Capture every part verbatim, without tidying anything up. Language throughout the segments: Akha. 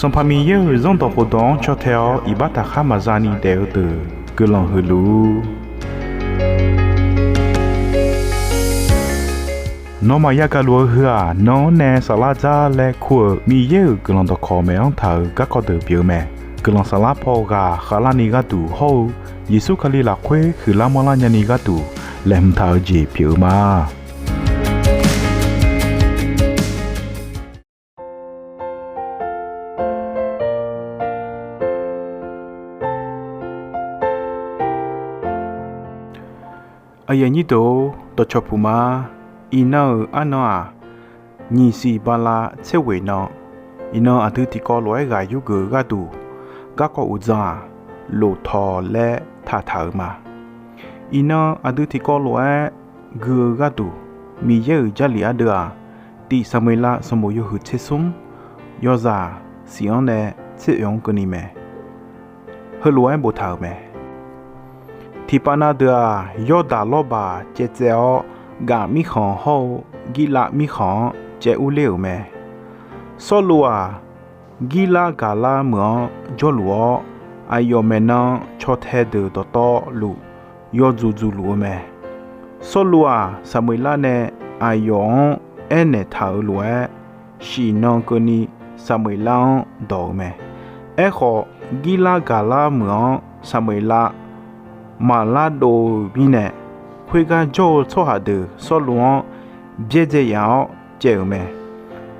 Sanqpaq Miqyaer-euq Zanrdawq khofdawq-anr caw tae-awr iqbax taqkhar maqza ni daef-eu deuq guiqlanq huiq luf-ur. Nawmaf yagaq luf-eu heu-aq, nan-anr nae saflar dzar laer kur-euq Miqyaer-euq guiqlanq dawqkawq maeq-anr taq-euq garkawv deuq pyeuf-eu mae. Guiqlanq saflar paw ghaq khavlarni gharduq hawr-eu Yeqsur Kali lafkhoer huiqlar manrlar nyani gharduq laeqhmq taq-eu jeq pyeuf-eu ma. Aqyuif aqnyir deuq-or, dawqcawq puq ma. Iqnan-euq arnan-aq, nyiq siq bala tser ghoeq nan, iqnan aqdui tiqkawv lof-aer ghaq yurgeuf-eu gharduq, garkawv uqdzan-aq, lof tawq laer taqtaq-euq ma. Iqnan aqdui tiqkawv lof-aer gui-eu gharduq, Miqyaer-euq Jarlif ardeuv-aq, Tif Saqmeqlav sanqbof yawhuiq tser smr, yawzaq siq-anr nae tser oeq-anr keuvni mae. Heulof-aer boftaq-euq mae. Tiqpav na deuq-aq, Yawrdaq lawrbaq caevtsaev-awr, Gaf mirkhanq hawr-eu Girlav mirkhanq-anr caev urler-euq mae. Sawrluv-aq, Girlar Gaqlar meuq-anr jawrluf-awr, aqyawf maeqnan caw tae deuq dawqtawvluf yawdzuq dzuq luf-eu mae. Sawrluv-aq, Saqmeqlar nae aqyawf-anr aernaeq taq-euq lof-aer, siqnan keuvni Saqmeqlar-anr dawq-eu mae. Aerkhawf, Girlar Gaqlar meuq-anr Saqmeqlav maqlar dov-eu mirnae, khoergar jawr-eu tsawrhaq deuq Sawrluv-anr byaerdzae yaf-awr caev-euq mae.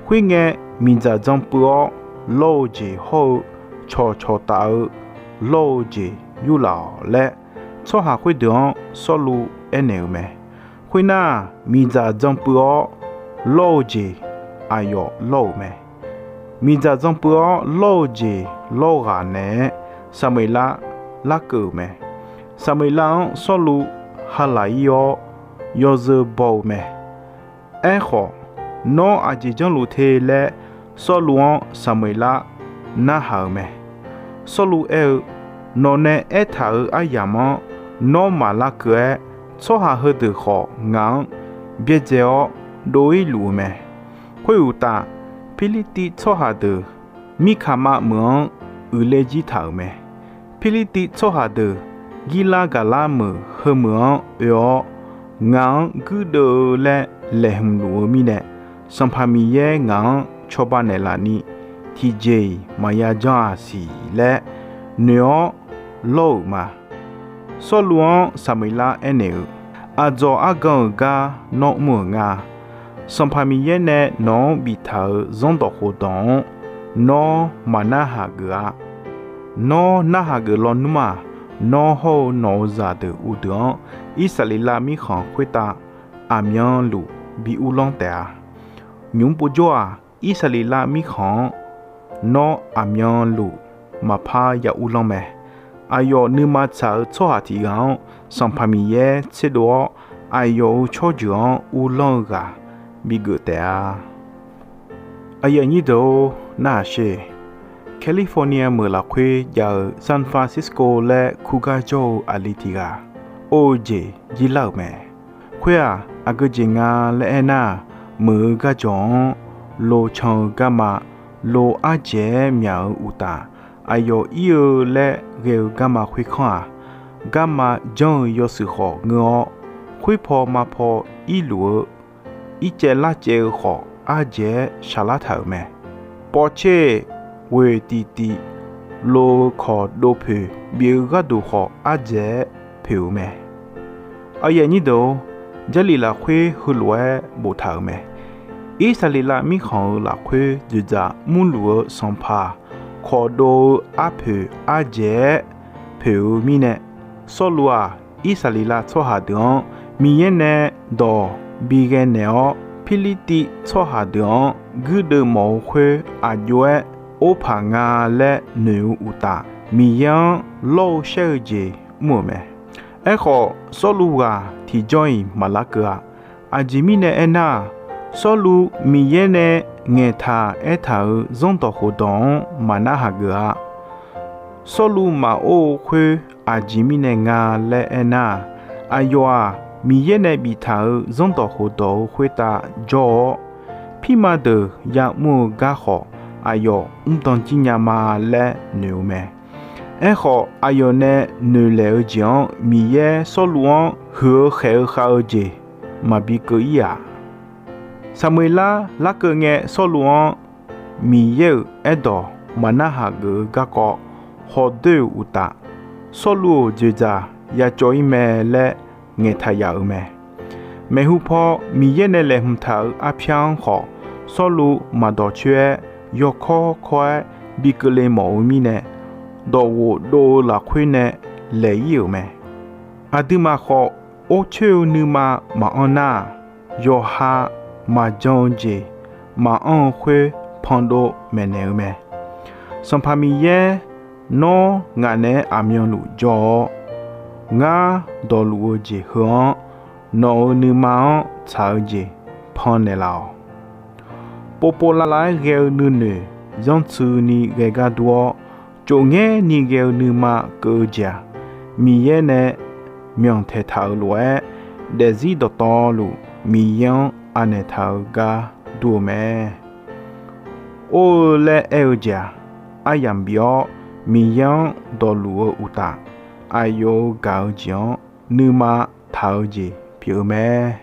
Khoerngae, miqdzaq dzan puiv-awr lawr-eu jeq hawr-eu cawqcawq taf-eu lawr-eu jeq yurlaf-awq laer, tsawrhaq khoerdeuq-anr Sawrluv aernaeq-euq mae. Khoernar, miqdzaq dzan puiv-awr lawr-eu jeq aqyawf lawr-euq mae. Miqdzaq dzan puiv-awr lawr-eu jeq lawr ghaq naeq-aer Saqmeqlar larkeuv-euq mae. Saqmeqlar-anr Sawrluv ha laq ir-awr yawzeu baw-eu mae. Aerkhawf, Nawr aqjeq janrluf te laer Sawrluv-anr Saqmeqlar narhaq-euq mae. Sawrluv aer-eu, Nawq nae aertaq-euq aryamq-anr nawr maq larkeuv-aer, tsawrhaq heudeuq khawf ngaq-anr byaerdzae-awr dov-ir luf-eu mae. Khoeruqtaf, Pirlirtiv tsawrhaq deuq Mirkaqmav meuq-anr uiqler jir taq-euq mae. Pirlirtiv tsawrhaq deuq Girlar Gaqlar meuq heumeuq-anr oe-awr, ngaq-anr guirdeuv-eu laer laeqhmq luf-eu mirnae, Sanqpaq Miqyaer ngaq-anr cawba naeqlaf ni tiqjeq-iq maqya janr-a siq laer noeq-awr lawr-euq ma. Sawrluv-anr Saqmeqlar aernaeq-eu, Aqdzawq argan-euq gar nawr mr-euq nga. Sanqpaq Miqyaer nae nawq-anr biftaq-euq zanrdawq khofdawq-anr nawr maq narhaq geuf-a. Nawr narhaq geuf lawnmr-aq, nawr hawr-eu nawq-euq zaqdeuq uqdeuq-anr Irsaqleqlav mirkhanq khoertav aqmyanluf bi uvlanr taef-a. Nymq-mr povjawr-aq, Irsaqleqlav mirkhanq-anr nawr aqmyanluf maqpar ya uvlanr mae. Aqyawf nuima tsaq-eu tsawrhaq tiq ghaq-anr Sanqpaq Miqyaer tserdov-awr, aqyawf-euq tsawrjeuq-anr uvlanr-eu ghaq bigeuf taef-a. Aqyuif aqnyir deuq-or, narhaq sher. California meuq lafkhoer jav-eu San Francisco laer kurgar jawr-eu aqli tiq ghaq or-eu jeq jirlar-euq mae. Khoer-aq, aqgeu jeq nga laer aernar, meuq-eu garjawq-anr lo can-eu garma, lo ardzaeq-aer myaq-eu uqtaf, aqyawf ir-eu laer ghae-eu garma khoerkanr-aq, garma janr-eu yawshuif khawf ngeur-awr, khoerpaw mapaw irluf-eu ircaev larcaev-eu khawf ardzaeq-aer shaqlar taq-euq mae. Pawtser ghoeq tiqtiv lo-eu kawq dov poeq bif-eu gharduq khawf ardzaeq-aer poeq-eu mae. Aqyuif aqnyir deuq-or, Jarlif lafkhoer heulof-aer boftaq-euq mae. Irsaqleqlav mirkhanq-euq lafkhoer dzoeqdzaq mrluf-eu sanqpaq kawq dov-eu arpoeq ardzaeq-aer poeq-eu mirnae, Sawrluv-aq, Irsaqleqlav tsawrhaq deuq-anr Miqyaer nae dawq bi ghae naeq-awr, Pirlirtiv tsawrhaq deuq-anr guirdeuv mawf-eu khoer aqjox-aer or paq nga laer noeq-eu uqtaf, Miqyaer-anr lawr-eu shaer-eu jeq mr-euq mae. Aerkhawf, Sawrluv ghaq tiqjawr-iq maq larkeuv-a. Aqjeq mirnae aernar-aq, Sawrluv Miqyaer nae ngaeqtaq aertaq-euq zanrdawq khofdawq-anr maq narhaq geuf-a. Sawrluv maqor-eu khoer aqjeq mirnae nga laer aernar-aq, aqyawf-aq, Miqyaer nae biftaq-euq zanrdawq khofdawq-eu khoertav jawr-awr, pirma deuq ya'mr-eu gar khawf, aqyawf mrdan jir nya ma laer noeq-eu mae. Aerkhawf, aqyawf nae noeqlaeq-eu jeq-anr Miqyaer Sawrluv-anr huiq-eu khaeq-eu khav-eu jeq maqbi keuv ir-aq. Saqmeueqlar larkeuv ngae Sawrluv-anr Miqyaer-euq aerdawq maqnarhaq geuf-eu garkawv hawdoer-euq uqtaf, Sawrluv-euq dzoeqdzaq ya cawv ir mae laer ngaeqtaq yaf-euq mae. Maeqhu paw Miqyaer nae laeqhmq taq-euq arpyar-anr khawf, Sawrluv maqdawq coer-aer yawkawr kawr-aer bi keuvle mawf-eu mirnae, dawqghof dov-eu lafkhoer nae laeq ir-euq mae. Aqduimaf khawf, or coer-eu nuima maqanr nar-aq, yawqha maqjan-eu jeq maqanr-eu khoer pandov maeqnaeq-eu mae. Sanqpaq Miqyaer, nawr ngaq naeq-aer aqmyanluf jawr-awr, ngar dawqluf-eu jeq heu-anr nawq-euq nuima-anr tsaq-eu jeq pannaeq laf-awq. Povpov lavlav-aer ghae-eu nuinoeq zanrtsuini ghae gar dur-awr, tsofngaerni ghae-eu nuima keuv-eu jeq-aq, Miqyaer nae myanq taeqtaq-euq lof-aer, daefzir dawqtawvluf Miqyaer-anr anaeq taq-eu gar dur-eu mae. Or-eu laer aer-eu jeq-aq, aryamq bif-awr Miqyaer-anr dawqluf-eu uqtaf, aqyawf-euq gaq-eu jeq-anr nuima taq-eu jeq pyeuf-eu mae.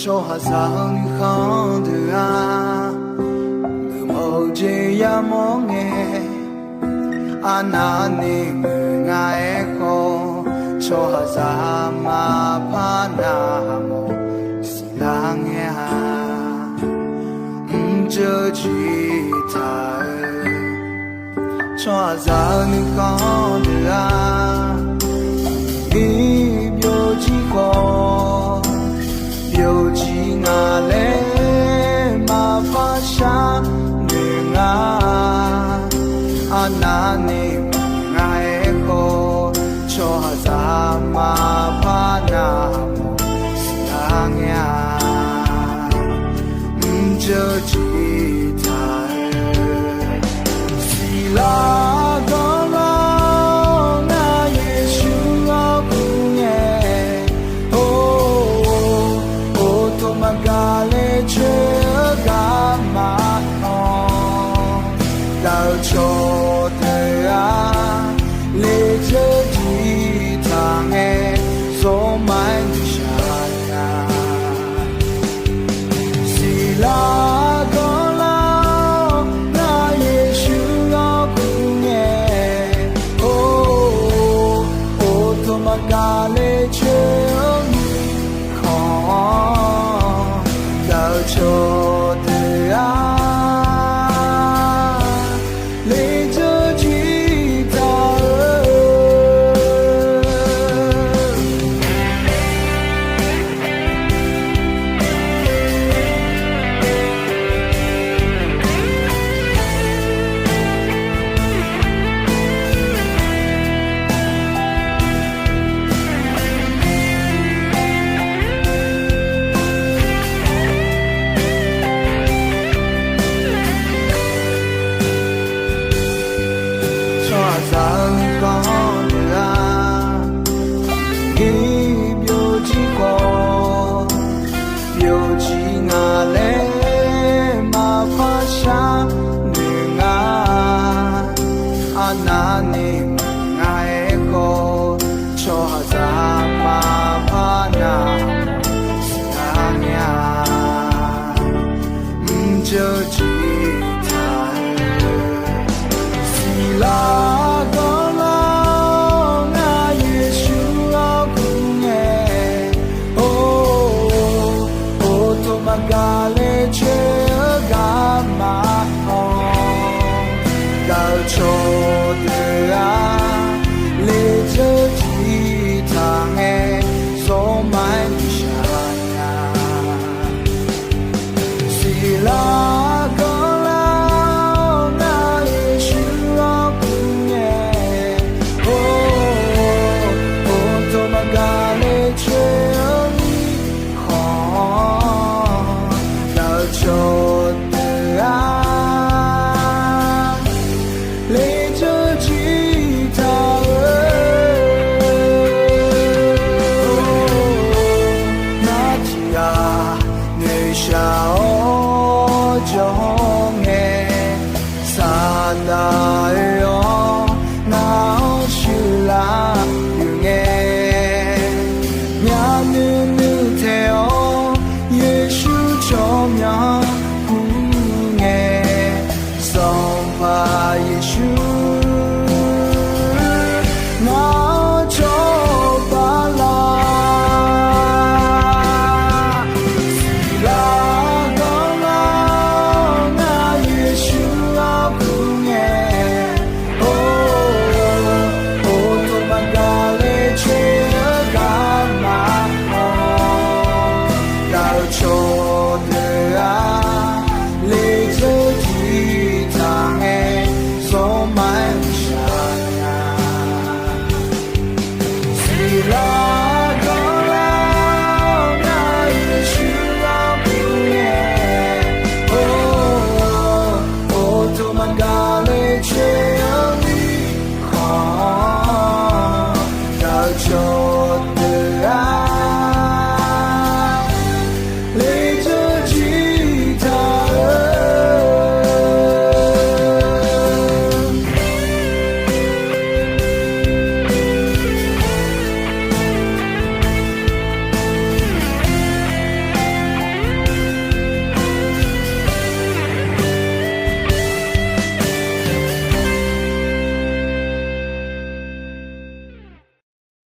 Tsawrhaqzaq-eu nuikhanr deuq-aq, geufmawf-eu jeq yamawr ngae, arnavni muiq nga aerkhawf, tsawrhaqzaq maqpar navmawf siqlar ngae-a. Mrjeuv jiq taq-eu tsawrhaqzaq-eu nuikhanr deuq-aq, iq byovjir khawf byovjir nga laer maqpar sharnoeq nga. Arnavni muiq nga aerkhawf, tsawrhaqzaq maqpar navmawf siqlar ngae-a. Mrjeuv jiq taq-eu siqlar ganr lar-awr, ngar Yeqsur-anr kur ngae, or, or tawq maqgaq le coer-eu garma-anr, daq-eu cawqdeuq-aq, lejeur jiq taq ngae, zawrma-aer nuishaq nya. Siqlar ganr lar-awr, ngar Yeqsur-anr kur ngae, or, or tawq maqgaq le coer-eu mirkhanq-anr, daq-eu cawqdeuq-aq, lejeur jiq taq-eu Tsawrhaqzaq-eu nuikhanr deuq-aq, iq byovjir khawf byovjir nga laer maqpar sharnoeq nga. Arnavni muiq nga aerkhawf, tsawrhaqzaq maqpar navmawf siqlar ngae-a. Mrjeuv jiq taq-eu siqlar ganr lar-awr, ngar Yeqsur-anr kur ngae, or, or tawq maqgaq le coer-eu garma-anr, daq-eu cawqdeuq-aq, lejeur jiq taq ngae, zawrma-aer nuishaq nya. Siqlar ganr lar-awr, ngar Yeqsur-anr kur ngae, or, Daq-eu-awr, ngaq-anr shuif laf-euq ngae, myavnuiv nuiv taeq-awr, Yeqsur tsawrmyanr ur ngae, Sanqpaq Yeqsur, ngaq-anr cawba lar. Siqlar danrlar-awr, ngaq Yeqsur-anr ur ngae, or, or, tawq maqgaq le coer-eu garma-awr, daq-eu cawqdeuq-aq, ledzeur tiqtaq ngae, zawrma-aer shaq nya. Siqlar danrlar-awr, ngaq Yeqsur-anr ur ngae, or, or, tawq maqgaq le coer